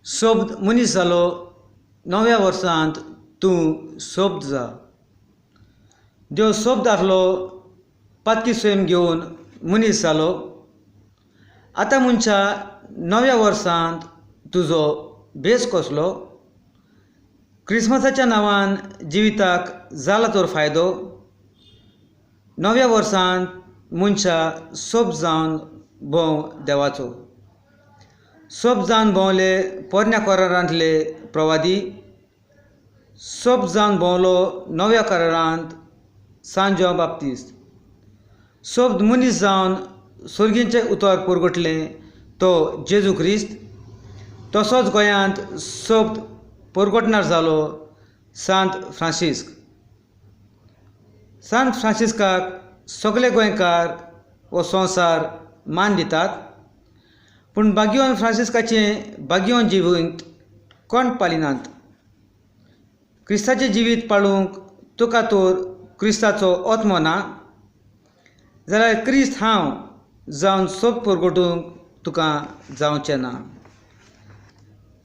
सोब्द मनीस जालो नव्या वर्सांत तूं सोब्द जा. देव सोब्द आहलो पातकी सैम घेवन मनीस जालो. आतां मनशा नव्या वर्सांत तुजो भेस कसलो? क्रिस्मसाच्या नांवान जिविताक जाला तर फायदो? नव्या वर्सांत मनशा सोब जावन भोंव देवाचो. सोब जावन भोंवले पोरण्या करारांतले प्रवादी, सोब जावन भोंवलो नव्या करारांत सांत जुवांव बाप्तीस्त. सोब मनीस जावन सर्गीचें उतर पुरगुटलें तो जेजू क्रिस्त. तसोच गोंयांत सोब पुरगुटणार जालो सांत फ्रांसिस्क. सांत फ्रांसिस्काक सगले गोंयकार हो संवसार मान दितात, पूण बागियोन फ्रांसिस्काचें बागियोन जिवीत कोण पालिनात. क्रिस्ताचें जिवीत पाळूंक तुका तर क्रिस्ताचो आत्मो ना जाल्यार क्रिस्त हांव जावन सोब परगटूंक तुका जावचें ना.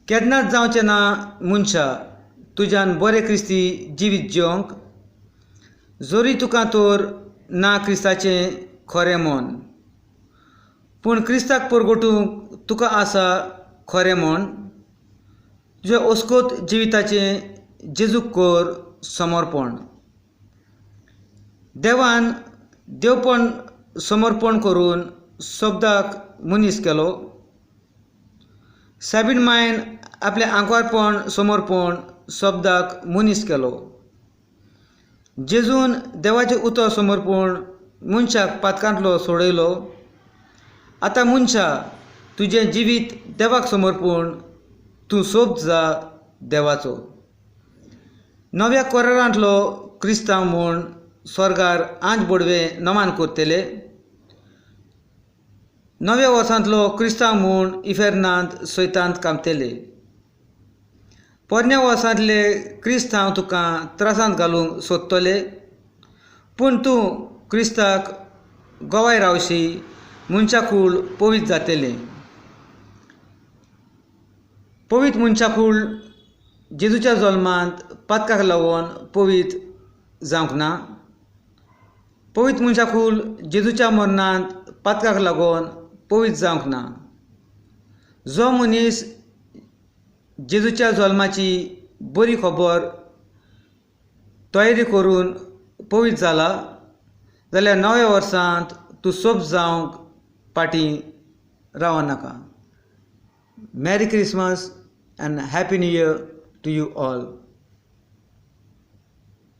केन्नाच जावचें ना मनशा तुज्यान बरें क्रिस्ती जिवीत जिवंक, जरी तुका तर ना क्रिस्ताचें खरें मन, पूण क्रिस्ताक परगटूंक तुका आसा खरें मन. तुज्या अस्कोत जिविताचें जेजूक कर समर्पण. देवान देवपण समर्पण करून शब्दाक मनीस केलो. सायबीण मायन आपलें आंकवारपण समर्पण शब्दाक मनीस केलो. जेजून देवाचें उतर समर्पण मनशाक पातकांतलो सोडयलो. आतां मनशा तुजें जिवीत देवाक समर्पण, तूं सोब जा देवाचो. नव्या करारांतलो क्रिस्तांव म्हूण स्वर्गार आंज बोडवे नमान करतले. नव्या वर्सांतलो क्रिस्तांव म्हूण इफेर्नांत सैतांत कामतले. पोरण्या वर्सांतले क्रिस्तांव तुका त्रासांत घालूंक सोदतले, पूण तूं क्रिस्ताक गवाय रावशी मनशाकूळ पवित्र जातलें. पवित्र मनशाकूळ जेजूच्या जल्मांत पातकाक लागून पवित्र जावंक ना. पवित्र मनशाकूळ जेजूच्या मरणांत पातकाक लागून पवित्र जावंक ना. जो मनीस जेजूच्या जल्माची बरी खबर तयारी करून पवित्र जाला जाल्यार नव्या वर्सांत तूं सोब जावंक फाटीं रावनाका. Merry Christmas and happy new year to you all.